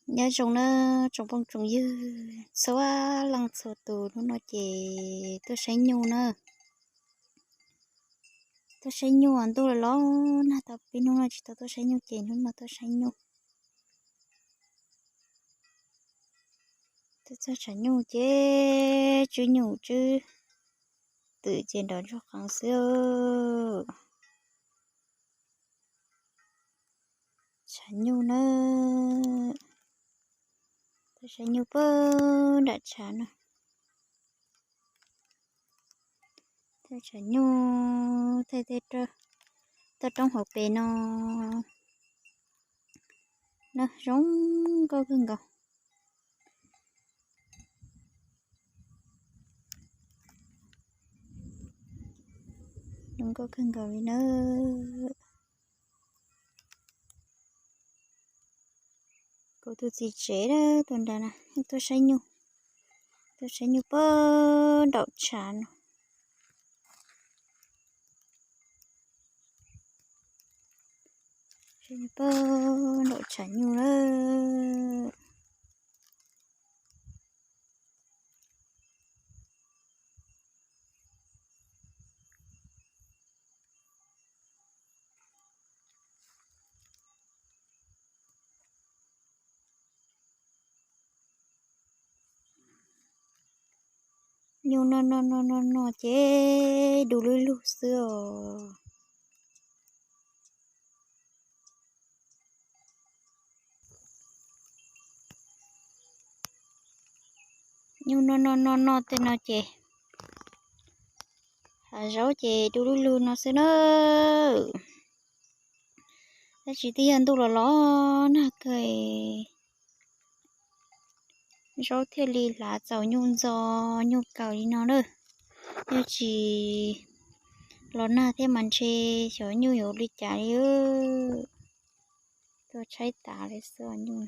Nyob zoo na tsoom phooj tsoom ywg txhua leej txhua tus, hnub no ces tuaj saib nyuj na. Tuaj saib nyuj, ntuj los los nag tau peb hnub no tsis tau tuaj saib nyuj ces hnub no tuaj saib nyuj. Tuaj txog tshav nyuj ces tswb nyuj tswb twm ces nrov ntsuag qees xwb. Tshav nyuj na, tuaj saib nyuj puag nram tshav no. Tuaj tshav nyuj, tej toj roob hauv pes no na zoo nkauj kawg nkaus. Zoo nkauj kawg nkaus li na. Kuv tus txiv tsev tus nrad na, tuaj saib nyuj, tuaj saib nyuj puag nraum tshav no. Saib nyuj puag nraum tshav nyuj na. Nyuj noj noj noj noj noj ces du lug lug xwb os. Nyuj noj noj noj noj tej no ces hav zoov ces du lug lug no xwb na. Tab sis twb yog ntuj los los nag kawg, zaub thiaj li hlav txaus nyuj ntxo nyuj kaws li no na. Yog tsis los nag thiab mas ntshe xyov nyuj yuav ua li cas li. Tuaj tshaib tas li xwb os nyuj.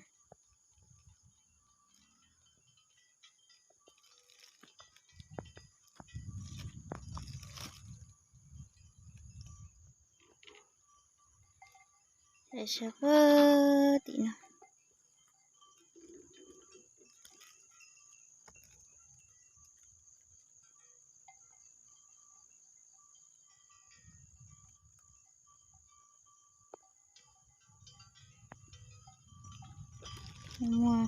Saib puag tim no. Muaj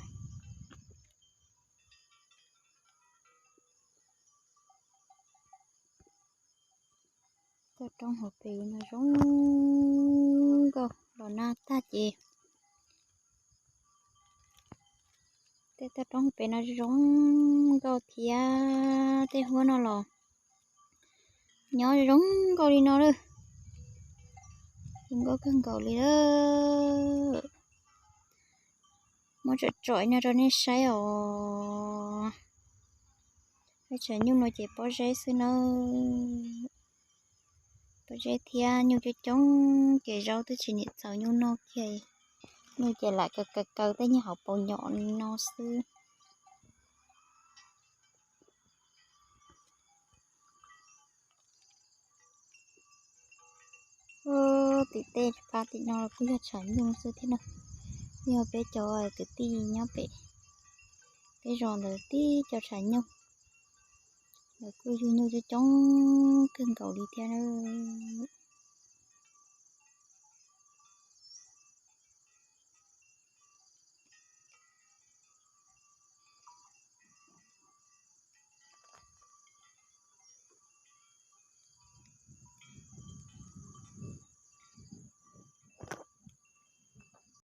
toj roob hauv pes no zoo nkauj, los nag tag ces tej toj roob hauv pes no zoo nkauj thiab tej huab no los nyob zoo nkauj li no lawm. Zoo nkauj kawg nkaus li lawm. Muab tsom tsom no rau nej saib os. Peb tshav nyuj no ces pob zeb xwb nawb. Pob zeb thiab nyuj coob coob ces zaub twb tsis niam txaus nyuj noj kiag. Nyuj ces lam kaw kaw kaw tej nyuag hauv paus nyom no xwb. Tim tej pab tim no los kuj yog tshav nyuj xwb thiab na. Yog peb cov kwv tij nyob pem peb zos ntawd tib co tshav nyuj, lawv kuj yug nyuj coob coob kawg nkaus li thiab nawb.